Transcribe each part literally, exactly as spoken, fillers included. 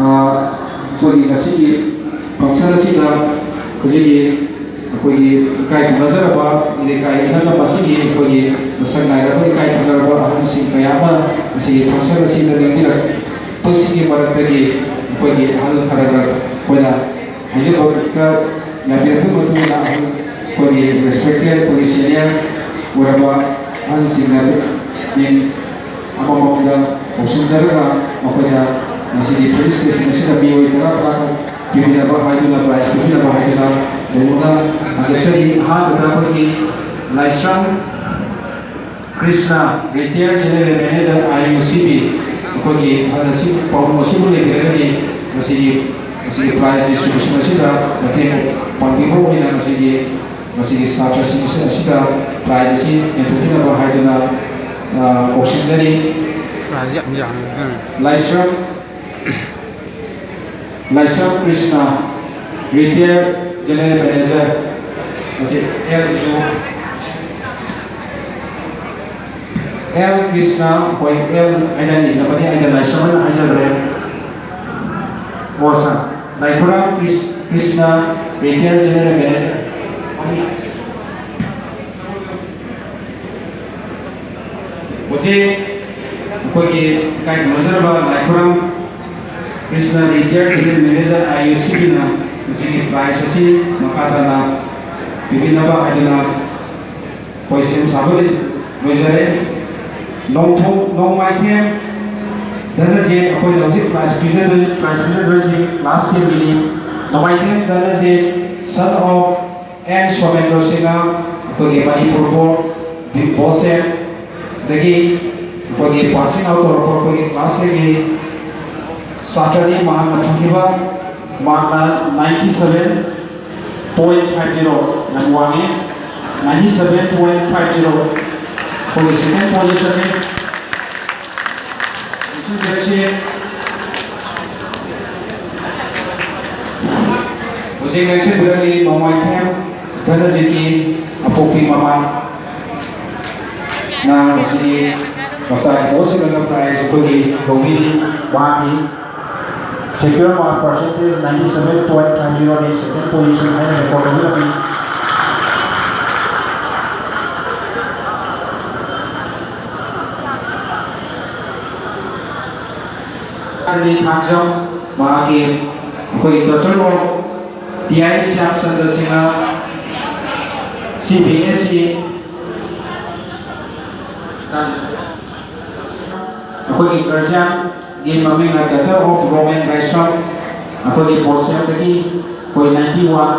ꯑꯩꯈꯣꯏꯒꯤ ꯉꯁꯤꯒꯤ function ꯑꯁꯤꯗ ꯍꯧꯖꯤꯛꯀꯤ ꯑꯩꯈꯣꯏꯒꯤ ꯏꯀꯥꯏ ꯈꯨꯝꯅꯖꯔꯕ ꯏꯔꯩꯀꯥꯏ ꯏꯅꯝꯅ ꯃꯁꯤꯒꯤ ꯑꯩꯈꯣꯏꯒꯤ ꯃꯁꯛ ꯅꯥꯏꯔꯕ ꯏꯀꯥꯏ ꯈꯨꯝꯅꯔꯕ ꯑꯍꯜꯁꯤꯡ ꯀꯌꯥ ꯑꯃ ꯉꯁꯤꯒꯤ function ꯑꯁꯤꯗ ꯂꯦꯡꯕꯤꯔꯛꯄꯁꯤꯒꯤ ꯃꯔꯛꯇꯒꯤ ꯑꯩꯈꯣꯏꯒꯤ ꯑꯍꯜ ꯈꯔ ꯈꯔ ꯑꯩꯈꯣꯏꯅ ꯍꯥꯏꯖꯕ ꯌꯥꯕꯤꯔꯛꯄꯒꯤ ꯃꯇꯨꯡ ꯏꯟꯅ ꯑꯩꯈꯣꯏꯒꯤ respected ꯑꯩꯈꯣꯏꯒꯤ senior ꯑꯣꯏꯔꯕ ꯑꯍꯜꯁꯤꯡꯅ ꯃꯤꯡ ꯑꯃꯃꯝꯗ ꯀꯧꯁꯤꯟꯖꯔꯒ ꯃꯈꯣꯏꯗ ꯉꯁꯤꯒꯤ felicitation ꯑꯁꯤꯗ ꯃꯤꯑꯣꯏ ꯇꯔꯥ ꯇꯔꯥ ꯄꯤꯕꯤꯅꯕ ꯍꯥꯏꯗꯨꯅ prize ꯄꯤꯕꯤꯅꯕ ꯍꯥꯏꯗꯨꯅ ꯂꯣꯏꯅꯅ ꯊꯥꯒꯠꯆꯔꯤ꯫ ꯑꯍꯥꯟꯕꯗ ꯑꯩꯈꯣꯏꯒꯤ ꯂꯥꯏꯁ꯭ꯔꯝ Krishna, retired general manager, I U C B, ꯑꯩꯈꯣꯏꯒꯤ ꯑꯍꯜ ꯑꯁꯤ ꯄꯥꯎꯔꯧ ꯑꯁꯤꯕꯨ ꯂꯩꯕꯤꯔꯒꯗꯤ ꯉꯁꯤꯒꯤ ꯉꯁꯤꯒꯤ prize distribution ꯑꯁꯤꯗ ꯃꯇꯦꯡ ꯄꯥꯡꯕꯤꯕ ꯑꯣꯏꯅ ꯉꯁꯤꯒꯤ ꯉꯁꯤꯒꯤ ꯁꯥꯇ꯭ꯔꯁꯤꯡ ꯑꯁꯤꯗ prize ꯑꯁꯤ ꯌꯦꯟꯊꯣꯛꯄꯤꯅꯕ ꯍꯥꯏꯗꯨꯅ ꯀꯧꯁꯤꯟꯖꯔꯤ꯫ ꯂꯥꯏꯁ꯭ꯔꯝ ꯂꯥꯏꯁ꯭ꯔꯝ ꯀ꯭ꯔꯤꯁꯅ, retired general manager, ꯃꯁꯤ ꯑꯦꯜꯁꯤꯁꯨ ꯑꯦꯜ ꯀ꯭ꯔꯤꯁꯅ, ꯑꯩꯈꯣꯏ ꯑꯦꯜ ꯍꯥꯏꯅ ꯏꯖꯕꯅꯤ, ꯑꯩꯅ ꯂꯥꯏꯁ꯭ꯔꯝ ꯍꯥꯏꯅ ꯍꯥꯏꯖꯕꯅꯦ꯫ ꯑꯣ ꯁꯥꯔ, ꯂꯥꯏꯈꯨꯔꯥꯝ ꯀ꯭ꯔꯤꯁ- ꯀ꯭ꯔꯤꯁꯅ, retired general manager꯫ ꯍꯧꯖꯤꯛ ꯑꯩꯈꯣꯏꯒꯤ ꯏꯀꯥꯏ ꯈꯨꯝꯅꯖꯔꯕ ꯂꯥꯏꯈꯨꯔꯝ Krishna, retired general manager, I U C Bꯅ ꯃꯁꯤꯒꯤ prize ꯑꯁꯤ ꯃꯈꯥ ꯇꯥꯅ ꯄꯤꯕꯤꯅꯕ ꯍꯥꯏꯗꯨꯅ ꯑꯩꯈꯣꯏ ꯁꯦꯝ ꯁꯥꯕ ꯂꯣꯏ- ꯂꯣꯏꯖꯔꯦ꯫ ꯅꯣꯡꯊꯣ- ꯅꯣꯡꯃꯥꯏꯊꯦꯝ ꯙꯅꯖꯤꯠ, ꯑꯩꯈꯣꯏꯅ ꯍꯧꯖꯤꯛ prize ꯄꯤꯖꯗꯣꯏ- prize ꯄꯤꯖꯗꯣꯏꯁꯤ class tenꯒꯤꯅꯤ꯫ Nongmaithem Dhanajit, son of N Somendro Singh, ꯑꯩꯈꯣꯏꯒꯤ ꯃꯅꯤꯄꯨꯔ ꯕꯣꯔꯗ ꯕꯣꯁꯦꯠ, ꯑꯗꯒꯤ ꯑꯩꯈꯣꯏꯒꯤ passing out ꯇꯧꯔꯛꯄ ꯑꯩꯈꯣꯏꯒꯤ class eightꯀꯤ ꯁꯥꯇ꯭ꯔꯅꯤ꯫ ꯃꯍꯥꯛꯅ ꯐꯪꯈꯤꯕ markꯅ ninety seven point five zero, ꯌꯥꯝ ꯋꯥꯡꯉꯤ, ninety seven point five zero꯫ ꯑꯩꯈꯣꯏꯒꯤ second positionꯅꯤ꯫ ꯍꯧꯖꯤꯛ ꯂꯦꯡꯁꯤꯟꯕꯤꯔꯛꯂꯤ ꯅꯣꯡꯃꯥꯏꯊꯦꯝ ꯙꯅꯖꯤꯠꯀꯤ ꯑꯄꯣꯛꯄꯤ ꯃꯃꯥ꯫ ꯅꯍꯥ ꯑꯁꯤꯒꯤ ꯃꯆꯥꯒꯤ ꯃꯍꯨꯠ ꯁꯤꯜꯂꯒ prize ꯑꯩꯈꯣꯏꯒꯤ ꯂꯧꯕꯤꯔꯤ꯫ ꯃꯍꯥꯛꯀꯤ Secure mark percentage ninety seven point five zero ꯅꯤ, second position ꯍꯥꯏꯅ record ꯇꯧꯕꯤꯔꯝꯃꯤ꯫ ꯊꯥꯡꯖꯝ, ꯃꯍꯥꯛꯀꯤ ꯑꯩꯈꯣꯏꯒꯤ daughter of T I Shyam Chandra Singh, C B S C, ꯑꯩꯈꯣꯏꯒꯤ guardian ꯒꯤ ꯃꯃꯤꯡꯅ daughter of ꯔꯣꯃꯦꯟ ꯂꯥꯏꯁ꯭ꯔꯝ, ꯑꯩꯈꯣꯏꯒꯤ ꯕꯣꯁꯦꯝꯗꯒꯤ ꯑꯩꯈꯣꯏ ninety one,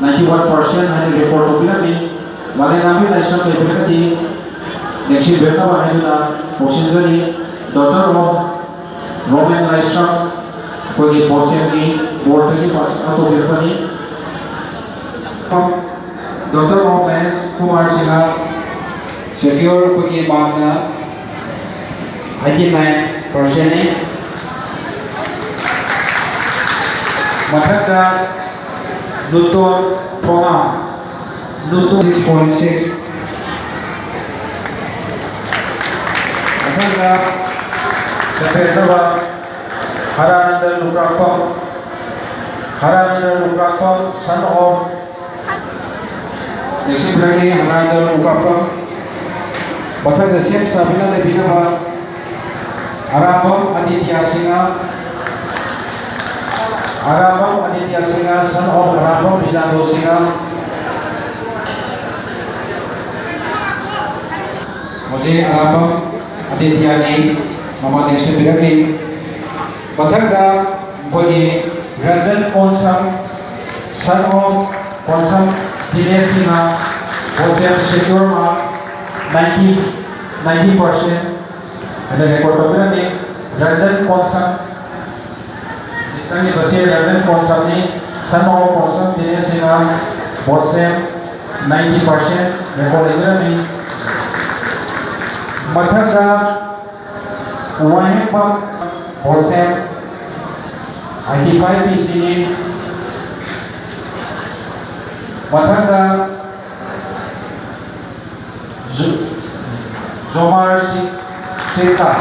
ninety one percent ꯍꯥꯏꯅ record ꯇꯧꯕꯤꯔꯝꯃꯤ꯫ ꯃꯥꯂꯦꯝꯉꯥꯝꯕꯤ ꯂꯥꯏꯁ꯭ꯔꯝ ꯂꯩꯕꯤꯔꯒꯗꯤ ꯂꯦꯡꯁꯤꯟꯕꯤꯔꯛꯅꯕ ꯍꯥꯏꯗꯨꯅ ꯀꯧꯁꯤꯟꯖꯔꯤ꯫ Daughter of ꯔꯣꯃꯦꯟ ꯂꯥꯏꯁ꯭ꯔꯝ, ꯑꯩꯈꯣꯏꯒꯤ ꯕꯣꯁꯦꯝꯒꯤ board ꯇꯒꯤ pass out ꯇꯧꯕꯤꯔꯛꯄꯅꯤ꯫ Daughter of Mahesh Kumar Singh, secure ꯑꯩꯈꯣꯏꯒꯤ mark ꯅ eighty nine percent ꯅꯤ꯫ ꯃꯊꯛꯇ ꯅꯨꯇꯣꯟ ꯊꯣꯉꯥ, ꯅꯨꯇꯣꯟ six point six꯫ ꯃꯊꯪꯗ ꯆꯟꯕꯤꯔꯛꯅꯕ ꯍꯔꯥꯅꯟꯗ ꯂꯨꯀ꯭ꯔꯥꯛꯄꯝ, ꯍꯔꯥꯅꯟꯗ ꯂꯨꯀ꯭ꯔꯥꯛꯄꯝ, son of ꯂꯦꯡꯁꯤꯟꯕꯤꯔꯛꯂꯤ ꯍꯔꯥꯅꯟꯗ ꯂꯨꯀ꯭ꯔꯥꯛꯄꯝ꯫ ꯃꯊꯪꯗ ꯁꯦꯝ ꯁꯥꯕꯤꯅ ꯂꯩꯕꯤꯅꯕ ꯑꯔꯥꯕꯝ ꯑꯗꯤꯇ꯭ꯌ ꯁꯤꯡꯍ, ꯑꯔꯥꯕꯝ ꯑꯗꯤꯇ꯭ꯌ ꯁꯤꯡꯍ, son of ꯑꯔꯥꯕꯝ ꯕꯤꯖꯥꯟꯗꯣ ꯁꯤꯡꯍ꯫ ꯍꯧꯖꯤꯛ ꯑꯔꯥꯕꯝ ꯑꯗꯤꯇ꯭ꯌꯒꯤ ꯃꯃꯥ ꯂꯦꯡꯁꯤꯟꯕꯤꯔꯛꯂꯤ꯫ ꯃꯊꯪꯗ ꯑꯩꯈꯣꯏꯒꯤ Ranjan Konsam, son of Konsam Dinesh Singh, ꯕꯣꯁꯦꯝ, secure mark ninety, ninety percent ꯍꯥꯏꯅ record ꯇꯧꯕꯤꯔꯝꯃꯤ꯫ Ranjan Konsam, ꯆꯪꯂꯤꯕꯁꯤ Ranjan ꯀꯣꯟꯁꯝꯅꯤ, son of Konsam Dinesh Singh, ꯕꯣꯁꯦꯝ, ninety percent record ꯂꯩꯖꯔꯝꯃꯤ꯫ ꯃꯊꯪꯗ ꯋꯥꯍꯦꯡꯕꯝ ꯕꯣꯁꯦꯝ, eighty five P C ꯅꯤ꯫ ꯃꯊꯪꯗ ꯖꯨ-, ꯖꯣꯃꯥꯔ ꯁꯤ-, ꯁꯤꯀꯥ,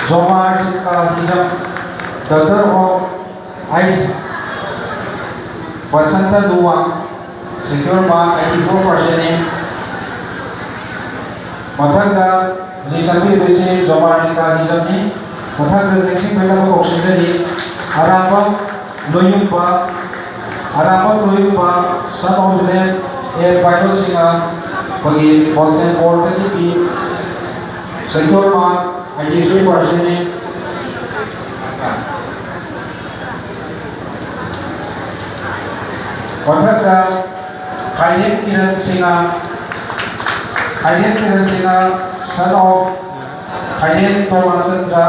ꯖꯣꯃꯥꯔ ꯁꯤꯀꯥ ꯍꯤꯖꯝ, Daughter of H Basanta Luwang, secure mark eighty four percent ꯅꯤ꯫ ꯃꯊꯪꯗ ꯍꯧꯖꯤꯛ ꯆꯪꯕꯤꯔꯤꯕꯁꯤ ꯖꯣꯃꯥꯔꯂꯤꯀꯥ ꯍꯤꯖꯝꯅꯤ꯫ ꯃꯊꯪꯗ ꯅꯤꯡꯁꯤꯡꯕꯤꯅꯕ ꯀꯧꯁꯤꯟꯖꯔꯤ, ꯑꯔꯥꯕꯝ ꯂꯣꯌꯨꯝꯕ, ꯑꯔꯥꯕꯝ ꯂꯣꯌꯨꯝꯕ, son of late A pilot Singh, ꯑꯩꯈꯣꯏꯒꯤ ꯕꯣꯁꯦꯝ ꯕꯣꯔꯗꯒꯤ ꯄꯤ꯫ Secure mark eighty three percent ꯅꯤ꯫ ꯃꯊꯪꯗ ꯈꯥꯏꯗꯦꯝ ꯀꯤꯔꯟ ꯁꯤꯡꯍ, ꯈꯥꯏꯗꯦꯝ Kiran Singh, son of Khaidem ꯇꯣꯃꯆꯟꯗ꯭ꯔ,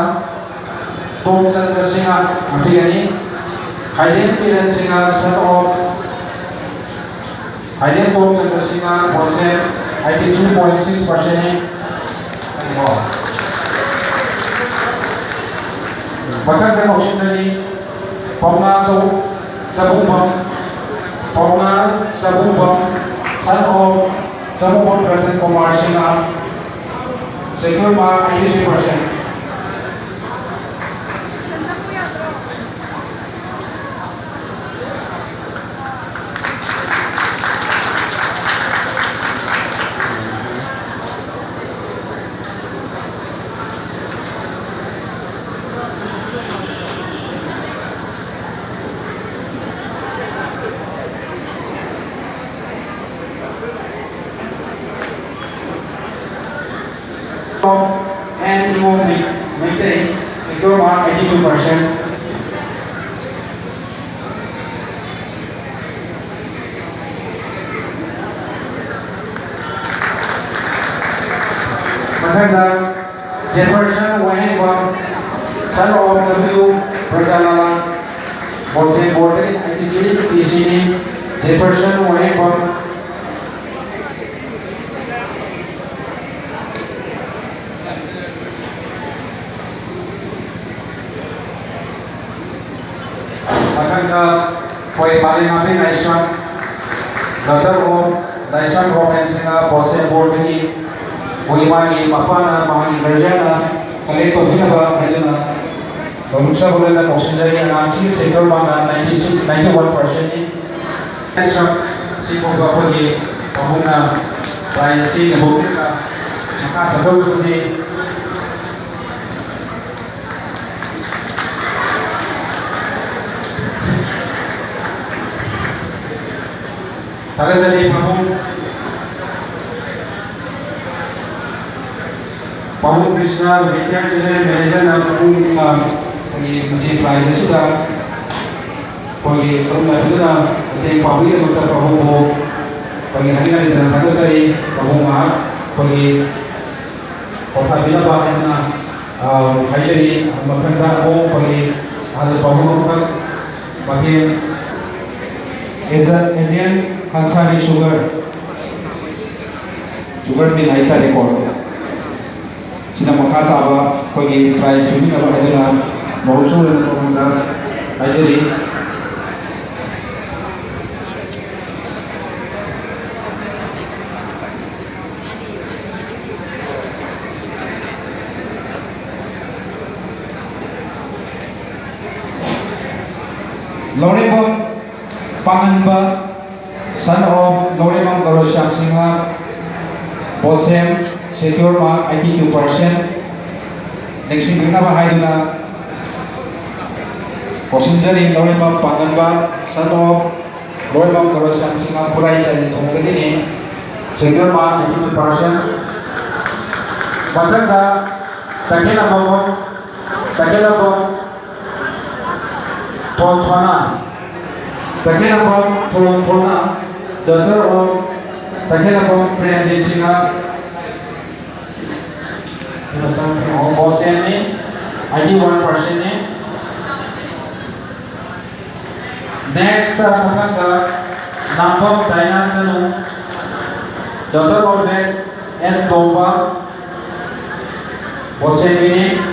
ꯇꯣꯝꯆꯟꯗ꯭ꯔ Singh, ꯉꯥꯛꯄꯤꯒꯅꯤ꯫ Khaidem Kiran Singh, son of Khaidem ꯇꯣꯝꯆꯟꯗ꯭ꯔ Singh, ꯕꯣꯁꯦꯝ eighty three point six percent ꯅꯤ꯫ ꯃꯊꯪꯗ ꯀꯧꯁꯤꯟꯖꯔꯤ, ꯄꯥꯎꯅꯥ ꯆꯧ-, ꯆꯕꯨꯡꯕꯝ, ꯄꯥꯎꯅꯥ ꯆꯕꯨꯡꯕꯝ, son of ꯆꯕꯨꯡꯕꯝ Ratan Kumar Singh, secure mark eighty three percent꯫ And Timo Mei-, Meitei, secure mark eighty two percent. ꯃꯊꯪꯗ ꯖꯦꯐꯔꯁꯟ ꯋꯥꯍꯦꯡꯕꯝ, son of W ꯄ꯭ꯔꯖꯥꯂꯥꯂꯥ, ꯕꯣꯁꯦꯝ ꯕꯣꯔꯗꯒꯤ ninety three P C ꯅꯤ, ꯖꯦꯐꯔꯁꯟ ꯋꯥꯍꯦꯡꯕꯝ꯫ ꯃꯊꯪꯗ ꯑꯩꯈꯣꯏ ꯄꯥꯂꯦꯝꯉꯥꯝꯕꯤ Laishram, daughter of Laishram Robin Singh, ꯕꯣꯁꯦꯝ ꯕꯣꯔꯗꯒꯤ, ꯑꯩꯈꯣꯏ ꯃꯥꯒꯤ ꯃꯄꯥꯅ, ꯃꯥꯒꯤ guardianꯅ collect ꯇꯧꯕꯤꯅꯕ ꯍꯥꯏꯗꯨꯅ ꯅꯣꯡꯂꯨꯛꯆꯕ ꯂꯣꯏꯅ ꯀꯧꯁꯤꯟꯖꯔꯤ꯫ ꯑꯉꯥꯡꯁꯤꯡꯒꯤ ꯁꯦꯛꯇꯔ ꯃꯥꯟꯅ ninety six, ninety one percent ꯅꯤ꯫ ꯁꯤꯐꯥꯎꯕ ꯑꯩꯈꯣꯏꯒꯤ ꯄꯥꯕꯨꯡꯅ prize ꯑꯁꯤ ꯂꯧꯍꯧꯕꯤꯔꯒ ꯃꯈꯥ ꯆꯠꯊꯔꯛꯄꯗꯤ ꯊꯥꯒꯠꯆꯔꯤ ꯄꯥꯕꯨꯡ꯫ ꯄꯥꯕꯨꯡ ꯀ꯭ꯔꯤꯁꯅ, ꯔꯤꯇꯥꯌꯔ ꯖꯦꯅꯔꯦꯜ ꯃꯦꯅꯦꯖꯔꯅ ꯄꯥꯕꯨꯡ, ꯑ, ꯑꯩꯈꯣꯏꯒꯤ ꯃꯁꯤ prize ꯑꯁꯤꯗ ꯑꯩꯈꯣꯏꯒꯤ ꯁꯔꯨꯛ ꯌꯥꯕꯤꯗꯨꯅ ꯃꯇꯦꯡ ꯄꯥꯡꯕꯒꯤꯗꯃꯛꯇ ꯄꯥꯕꯨꯡꯕꯨ ꯑꯩꯈꯣꯏꯒꯤ ꯍꯥꯏꯅꯤꯡꯉꯥꯏ ꯂꯩꯇꯅ ꯊꯥꯒꯠꯆꯔꯤ꯫ ꯄꯥꯕꯨꯡ ꯉꯥꯏꯍꯥꯛ ꯑꯩꯈꯣꯏꯒꯤ ꯄꯥꯎꯊꯥꯕꯤꯅꯕ ꯍꯥꯏꯗꯨꯅ, ꯑ, ꯍꯥꯏꯖꯔꯤ꯫ ꯃꯊꯪꯗ ꯑꯃꯨꯛ ꯑꯩꯈꯣꯏꯒꯤ ꯑꯍꯜ ꯄꯥꯕꯨꯡ ꯑꯃꯈꯛ ꯃꯇꯦꯡ ꯑꯦꯖ-, ꯑꯦꯖꯦꯟ ꯈꯟꯁꯥꯔꯤ ꯁꯨꯒꯔ, ꯁꯨꯒꯔ ꯃꯤꯜ ꯍꯥꯏꯇꯥꯔꯦꯀꯣ꯫ ꯁꯤꯅ ꯃꯈꯥ ꯇꯥꯕ ꯑꯩꯈꯣꯏꯒꯤ prize ꯄꯤꯕꯤꯅꯕ ꯍꯥꯏꯗꯨꯅ ꯃꯍꯨꯠ ꯁꯣꯛꯂꯕ ꯃꯇꯝꯗ ꯍꯥꯏꯖꯔꯤ꯫ ꯂꯧꯔꯦꯝꯕꯝ ꯄꯥꯡꯉꯟꯕ, son of Laurembam ꯒꯧꯔꯁ꯭ꯌꯥꯝ Singh, ꯕꯣꯁꯦꯝ, secure mark eighty two percent꯫ ꯅꯤꯡꯁꯤꯡꯕꯤꯅꯕ ꯍꯥꯏꯗꯨꯅ ꯀꯧꯁꯤꯟꯖꯔꯤ꯫ ꯂꯧꯔꯦꯝꯕꯝ ꯄꯥꯡꯉꯟꯕ, son of Laurembam ꯒꯧꯔꯁ꯭ꯌꯥꯝ Singh, Khurai ꯆꯥꯏꯔꯦꯟꯊꯣꯡꯗꯒꯤꯅꯤ, secure mark eighty two percent꯫ ꯃꯊꯪꯗ ꯇꯈꯦꯂꯝꯕꯝ, ꯇꯈꯦꯂꯝꯕꯝ ꯊꯣꯟꯊꯣꯅ, ꯇꯈꯦꯂꯝꯕꯝ ꯊꯣꯟꯊꯣꯅ, daughter of ꯇꯈꯦꯂꯝꯕꯝ Premjit Singh, ꯕꯣꯁꯦꯝꯅꯤ, eighty one percent ꯅꯤ꯫ Next, ꯃꯊꯪꯗ ꯅꯥꯝꯕꯝ ꯗꯥꯏꯅꯥ ꯁꯅꯨ, daughter of late N Tomba, ꯕꯣꯁꯦꯝꯒꯤꯅꯤ,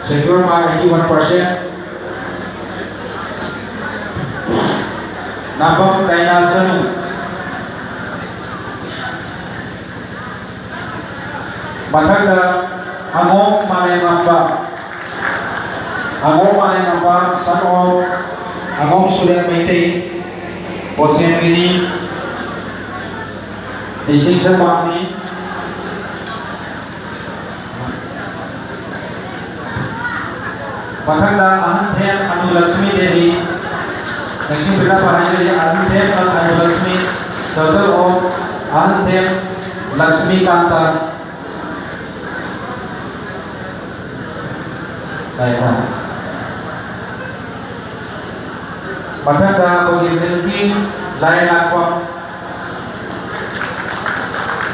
secure mark eighty one percent꯫ ꯅꯥꯝꯕꯝ ꯗꯥꯏꯅꯥ ꯁꯅꯨ꯫ ꯃꯊꯪꯗ ꯑꯉꯣꯝ ꯃꯥꯂꯦꯝꯉꯥꯟꯕ, ꯑꯉꯣꯝ ꯃꯥꯂꯦꯝꯉꯥꯟꯕ, son of ꯑꯉꯣꯝ ꯁꯨꯔꯦꯟ Meitei, ꯄꯣꯠꯁꯦꯝꯒꯤꯅꯤ, distinction mark ꯅꯤ꯫ ꯃꯊꯪꯗ ꯑꯍꯟꯊꯦꯝ ꯑꯅꯨꯂꯛꯁꯃꯤ ꯗꯦꯕꯤ, ꯅꯤꯡꯁꯤꯡꯕꯤꯅꯕ ꯍꯥꯏꯖꯔꯤ, ꯑꯍꯟꯊꯦꯝ ꯑꯅꯨꯂꯛꯁꯃꯤ, daughter of ꯑꯍꯟꯊꯦꯝ ꯂꯛꯁꯃꯤꯀꯥꯟꯇ꯫ ꯉꯥꯏꯈꯣ꯫ ꯃꯊꯪꯗ ꯑꯩꯈꯣꯏꯒꯤ ꯃꯤꯜꯀꯤ ꯂꯥꯏꯔꯦꯟꯂꯥꯛꯄꯝ,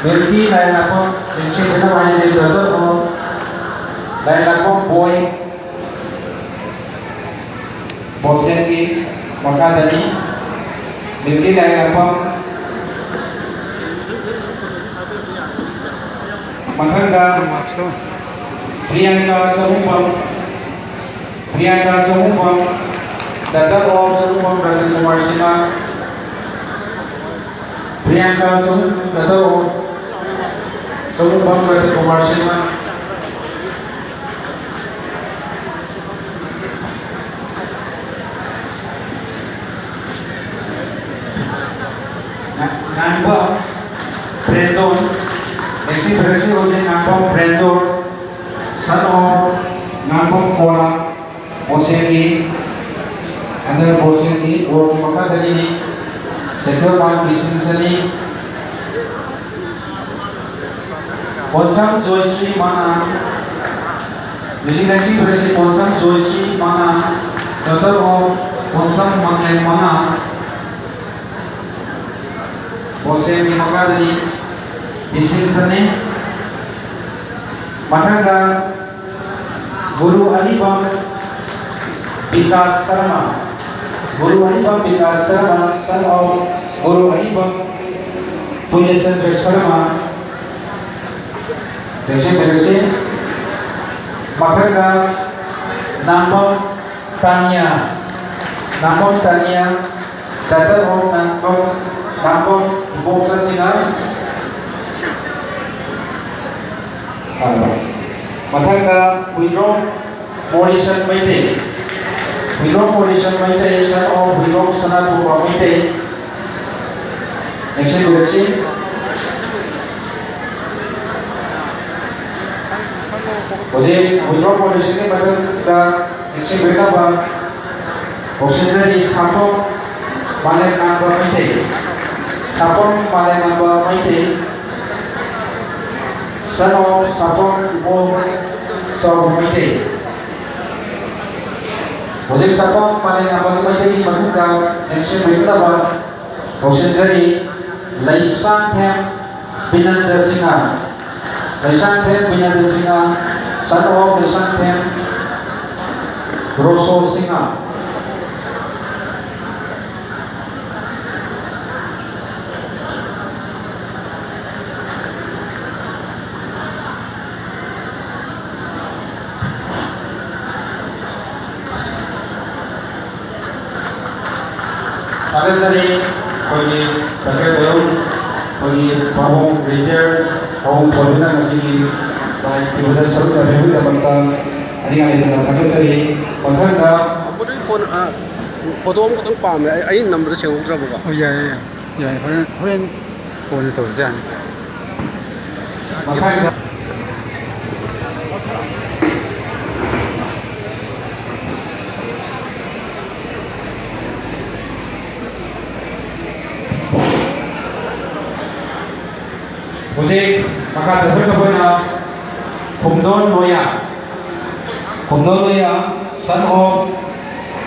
ꯃꯤꯜꯀꯤ ꯂꯥꯏꯔꯦꯟꯂꯥꯛꯄꯝ, ꯅꯤꯡꯁꯤꯡꯕꯤꯅꯕ ꯍꯥꯏꯖꯔꯤ, daughter of ꯂꯥꯏꯔꯦꯟꯂꯥꯛꯄꯝ ꯕꯣꯏ, ꯕꯣꯁꯦꯟꯒꯤ ꯃꯈꯥꯗꯅꯤ, ꯃꯤꯜꯀꯤ ꯂꯥꯏꯔꯦꯟꯂꯥꯛꯄꯝ꯫ ꯃꯊꯪꯗ ꯄ꯭ꯔꯤꯌꯥꯡꯀꯥ ꯆꯍꯨꯝꯕꯝ, ꯄ꯭ꯔꯤꯌꯥꯡꯀꯥ ꯆꯍꯨꯝꯕꯝ, daughter of ꯆꯍꯨꯝꯕꯝ ꯔꯇꯟ ꯀꯨꯃꯥꯔ ꯁꯤꯡꯍ, ꯄ꯭ꯔꯤꯌꯥꯡꯀꯥ ꯆꯍꯨꯝ, daughter of ꯆꯍꯨꯝꯕꯝ Ratan Kumar Singh. Ngangbam Brandon, ꯅꯤꯡꯁꯤꯡꯕꯤꯔꯛꯁꯤ ꯍꯧꯖꯤꯛ Ngangbam Brandon, son of Ngangbam Kola, ꯕꯣꯁꯦꯟꯒꯤ, under ꯕꯣꯁꯦꯟꯒꯤ ꯋꯥꯔꯗꯀꯤ ꯃꯈꯥꯗꯒꯤꯅꯤ, central mark distinction ꯅꯤ꯫ ꯀꯣꯟꯁꯝ ꯖꯣꯏꯁ꯭ꯔꯤ ꯃꯉꯥ, ꯍꯧꯖꯤꯛ ꯅꯤꯡꯁꯤꯡꯕꯤꯔꯛꯁꯤ ꯀꯣꯟꯁꯝ ꯖꯣꯏꯁ꯭ꯔꯤ ꯃꯉꯥ, daughter of ꯀꯣꯟꯁꯝ ꯃꯪꯂꯦꯝ ꯃꯉꯥ, ꯕꯣꯁꯦꯟꯒꯤ ꯃꯈꯥꯗꯅꯤ, distinction ꯅꯤ꯫ ꯃꯊꯪꯗ ꯒꯨꯔꯨ ꯑꯔꯤꯕꯝ ꯕꯤꯀꯥꯁ ꯁꯔꯃ, ꯒꯨꯔꯨ ꯑꯔꯤꯕꯝ ꯕꯤꯀꯥꯁ ꯁꯔꯃ, son of ꯒꯨꯔꯨ ꯑꯔꯤꯕꯝ ꯄꯨꯅ꯭ꯌꯆꯟꯗ꯭ꯔ ꯁꯔꯃ, ꯅꯤꯡꯁꯤꯡꯕꯤꯔꯛꯁꯤ꯫ ꯃꯊꯪꯗ ꯅꯥꯝꯕꯝ ꯇꯥꯅꯤꯌꯥ, ꯅꯥꯝꯕꯝ ꯇꯥꯅꯤꯌꯥ, daughter of ꯅꯥꯝꯕꯝ, ꯅꯥꯝꯕꯝ ꯏꯕꯣꯛꯁ ꯁꯤꯡꯍ꯫ ꯃꯊꯪꯗ Huidrom Morrison Meitei, Huidrong Morrison Meitei, son of Huidrong Sanathumba Meitei, ꯂꯦꯡꯁꯤꯟꯕꯤꯔꯁꯤ꯫ ꯍꯧꯖꯤꯛ Huidrong Morrisonꯒꯤ ꯃꯊꯛꯇ ꯂꯦꯡꯁꯤꯟꯕꯤꯅꯕ ꯀꯧꯁꯤꯟꯖꯔꯤ, ꯁꯥꯐꯣꯝ ꯃꯥꯂꯦꯝꯉꯥꯟꯕ ꯃꯩꯇꯩ, ꯁꯥꯐꯣꯝ ꯃꯥꯂꯦꯝꯉꯥꯟꯕ ꯃꯩꯇꯩ, son of ꯁꯥꯐꯣꯝ ꯏꯕꯣꯝ ꯆꯥꯎꯕ ꯃꯩꯇꯩ꯫ ꯍꯧꯖꯤꯛ ꯁꯥꯐꯣꯝ ꯃꯥꯂꯦꯝꯉꯥꯟꯕ ꯃꯩꯇꯩꯒꯤ ꯃꯊꯛꯇ ꯂꯦꯡꯁꯤꯟꯕꯤꯅꯕ ꯀꯧꯁꯤꯟꯖꯔꯤ, ꯂꯩꯁꯥꯡꯊꯦꯝ ꯕꯤꯅꯟꯗ ꯁꯤꯡꯍ, ꯂꯩꯁꯥꯡꯊꯦꯝ ꯕꯤꯅꯟꯗ ꯁꯤꯡꯍ, son of ꯂꯩꯁꯥꯡꯊꯦꯝ ꯔꯣꯁꯣ ꯁꯤꯡꯍ꯫ ꯊꯥꯒꯠꯆꯔꯤ꯫ ꯑꯩꯈꯣꯏꯒꯤ ꯇꯈꯦꯜ ꯃꯌꯣꯝ, ꯑꯩꯈꯣꯏꯒꯤ ꯄꯥꯕꯨꯡ ꯔꯤꯇꯤꯌꯔ ꯄꯥꯕꯨꯡ ꯊꯣꯏꯕꯅ ꯉꯁꯤꯒꯤ prize ꯄꯤꯕꯗ ꯁꯔꯨꯛ ꯌꯥꯕꯤꯕꯒꯤꯗꯃꯛꯇ ꯑꯅꯤꯡ ꯂꯩꯇꯅ ꯊꯥꯒꯠꯆꯔꯤ꯫ ꯃꯊꯪꯗ ꯑꯃꯨꯛꯇꯪ ꯐꯣꯟ, ꯑ, ꯐꯣꯇꯣ ꯑꯃꯈꯛꯇꯪ ꯄꯥꯝꯃꯦ꯫ ꯑꯩ, ꯑꯩ ꯅꯝꯕꯔꯗꯣ ꯁꯦꯡꯍꯧꯗ꯭ꯔꯕꯀꯣ꯫ ꯑꯣ, ꯌꯥꯏ, ꯌꯥꯏ, ꯌꯥꯏ꯫ ꯍꯣꯔꯦꯟ, ꯍꯣꯔꯦꯟ ꯀꯣꯟꯅ ꯇꯧꯔꯁꯨ ꯌꯥꯅꯤ꯫ ꯃꯊꯪꯗ ꯍꯧꯖꯤꯛ ꯃꯈꯥ ꯆꯠꯊꯔꯛꯄ ꯑꯣꯏꯅ ꯈꯨꯝꯗꯣꯟ ꯂꯣꯌꯥ, ꯈꯨꯝꯗꯣꯟ ꯂꯣꯌꯥ, son of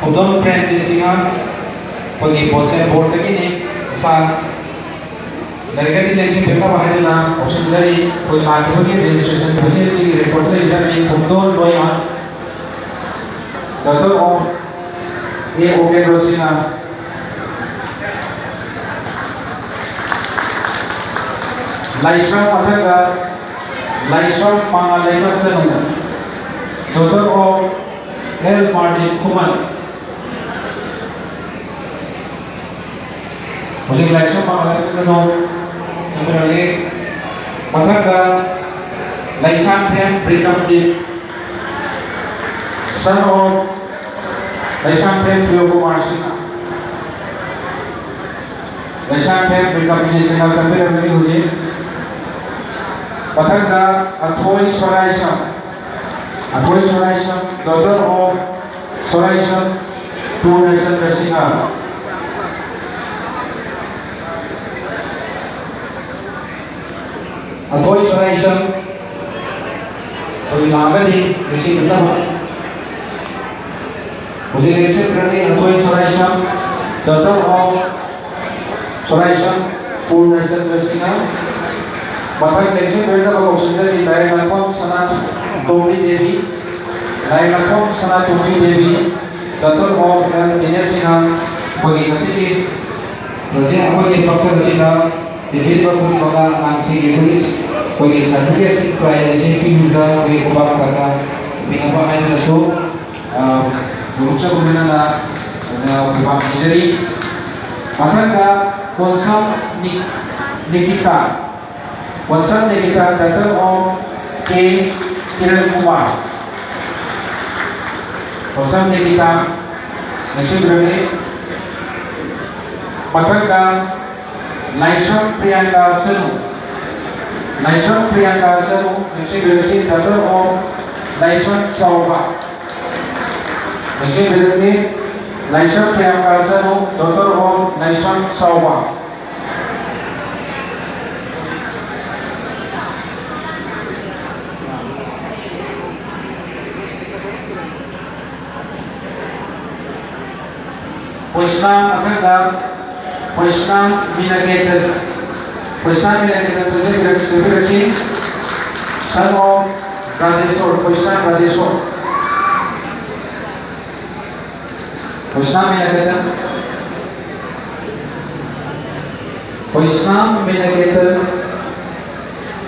ꯈꯨꯝꯗꯣꯟ ꯄ꯭ꯔꯦꯝꯖꯤꯠ ꯁꯤꯡꯍ, ꯑꯩꯈꯣꯏꯒꯤ ꯄꯣꯁꯦꯝ ꯕꯣꯔꯗꯇꯒꯤꯅꯤ꯫ ꯏꯁꯥ ꯂꯩꯔꯒꯗꯤ ꯂꯦꯡꯁꯤꯟꯕꯤꯔꯛꯅꯕ ꯍꯥꯏꯗꯨꯅ ꯀꯧꯁꯤꯟꯖꯔꯤ꯫ ꯑꯩꯈꯣꯏ ꯂꯥꯛꯈꯤꯕꯒꯤ registration committeeꯒꯤ record ꯂꯩꯖꯔꯝꯃꯤ꯫ ꯈꯨꯝꯗꯣꯟ ꯂꯣꯌꯥ, daughter of ꯑꯦ ꯑꯣ ꯀꯦꯟꯗ꯭ꯔꯣ ꯁꯤꯡꯍ, ꯂꯥꯏꯁ꯭ꯔꯝ ꯃꯊꯪꯗ ꯂꯥꯏꯁ꯭ꯔꯝ ꯃꯉꯥꯜꯂꯩꯃ ꯁꯅꯨ, daughter of ꯑꯦꯜ ꯃꯥꯔꯖꯤꯠ ꯈꯨꯃꯟ꯫ ꯍꯧꯖꯤꯛ ꯂꯥꯏꯁ꯭ꯔꯝ ꯃꯉꯥꯜꯂꯩꯃ ꯁꯅꯨ ꯆꯪꯕꯤꯔꯛꯂꯤ꯫ ꯃꯊꯪꯗ Leishangthem Bikramjit, Son of Laisangthem Priyokumar Singha. Laisangthem Priyokumar Singha ꯆꯪꯕꯤꯔꯝꯒꯅꯤ ꯍꯧꯖꯤꯛ꯫ ꯃꯊꯪꯗ ꯑꯊꯣꯏ ꯁꯣꯔꯥꯏꯁꯝ꯫ ꯑꯊꯣꯏ ꯁꯣꯔꯥꯏꯁꯝ, daughter of ꯁꯣꯔꯥꯏꯁꯝ ꯄꯨꯔꯅꯆꯟꯗ꯭ꯔ ꯁꯤꯡꯍ꯫ ꯑꯊꯣꯏ ꯁꯣꯔꯥꯏꯁꯝ꯫ ꯑꯩꯈꯣꯏ ꯂꯥꯛꯑꯒꯗꯤ ꯅꯤꯡꯁꯤꯡꯕꯤꯅꯕ꯫ ꯍꯧꯖꯤꯛ ꯂꯦꯡꯁꯤꯟꯕꯤꯔꯝꯃꯤ ꯑꯊꯣꯏ ꯁꯣꯔꯥꯏꯁꯝ, daughter of ꯁꯣꯔꯥꯏꯁꯝ ꯄꯨꯔꯅꯆꯟꯗ꯭ꯔ ꯁꯤꯡꯍ꯫ ꯃꯊꯪ ꯂꯦꯡꯁꯤꯟꯕꯤꯔꯝꯅꯕ ꯀꯧꯁꯤꯟꯖꯔꯤ Lairenlakpam Sanatombi Devi, Lairenlakpam Sanatombi Devi, daughter of L Dinesh Singh. ꯑꯩꯈꯣꯏꯒꯤ ꯉꯁꯤꯒꯤ ꯍꯧꯖꯤꯛ ꯑꯩꯈꯣꯏꯒꯤ function ꯑꯁꯤꯗ ꯇꯤꯟꯕꯤꯔꯤꯕ ꯈꯨꯗꯤꯡꯃꯛꯅ ꯑꯉꯥꯡꯁꯤꯡꯒꯤ ꯄꯨꯂꯤꯁ ꯑꯩꯈꯣꯏꯒꯤ certificate ꯁꯤꯡ prize ꯑꯁꯤ ꯄꯤꯕꯗ ꯑꯩꯈꯣꯏꯒꯤ ꯈꯨꯕꯥꯛ ꯈꯔ ꯄꯤꯅꯕ ꯍꯥꯏꯗꯨꯅꯁꯨ, ꯑ, ꯒꯨꯔꯨ ꯆꯧꯀꯤꯗꯥꯔꯅ, ꯑ, ꯈꯨꯕꯥꯛ ꯄꯤꯖꯔꯤ꯫ ꯃꯊꯪꯗ ꯀꯣꯟꯁꯝ ꯅꯤ-, ꯅꯤꯀꯤꯇꯥ, ꯀꯣꯟꯁꯝ ꯅꯤꯀꯤꯇꯥ, daughter of ꯀꯦ ꯀꯤꯔꯟ ꯀꯨꯃꯥꯔ꯫ ꯀꯣꯟꯁꯝ ꯅꯤꯀꯤꯇꯥ, ꯂꯦꯡꯁꯤꯟꯕꯤꯔꯝꯃꯤ꯫ ꯃꯊꯪꯗ ꯂꯥꯏꯁ꯭ꯔꯝ ꯄ꯭ꯔꯤꯌꯥꯡꯀꯥ ꯆꯅꯨ꯫ ꯂꯥꯏꯁ꯭ꯔꯝ ꯄ꯭ꯔꯤꯌꯥꯡꯀꯥ ꯆꯅꯨ, ꯂꯦꯡꯁꯤꯟꯕꯤꯔꯁꯤ, daughter of ꯂꯥꯏꯁ꯭ꯔꯝ ꯆꯥꯎꯕ꯫ ꯂꯦꯡꯁꯤꯟꯕꯤꯔꯁꯤ, ꯂꯥꯏꯁ꯭ꯔꯝ ꯄ꯭ꯔꯤꯌꯥꯡꯀꯥ ꯆꯅꯨ, daughter of ꯂꯥꯏꯁ꯭ꯔꯝ ꯆꯥꯎꯕ꯫ ꯄꯣꯏꯁꯅꯥ ꯃꯊꯪꯗ ꯄꯣꯏꯁꯅꯥ ꯃꯤꯅꯥꯀꯦꯇꯟ꯫ ꯄꯣꯏꯁꯅꯥ ꯃꯤꯅꯥꯀꯦꯇꯟ ꯆꯪꯁꯤꯟꯕꯤꯔꯛ-, ꯆꯪꯕꯤꯔꯛꯁꯤ꯫ Son of Rajeshor, ꯄꯣꯏꯁꯅꯥ Rajeshor. ꯄꯣꯏꯁꯅꯥ ꯃꯤꯅꯥꯀꯦꯇꯟ꯫ ꯄꯣꯏꯁꯅꯥ ꯃꯤꯅꯥꯀꯦꯇꯟ,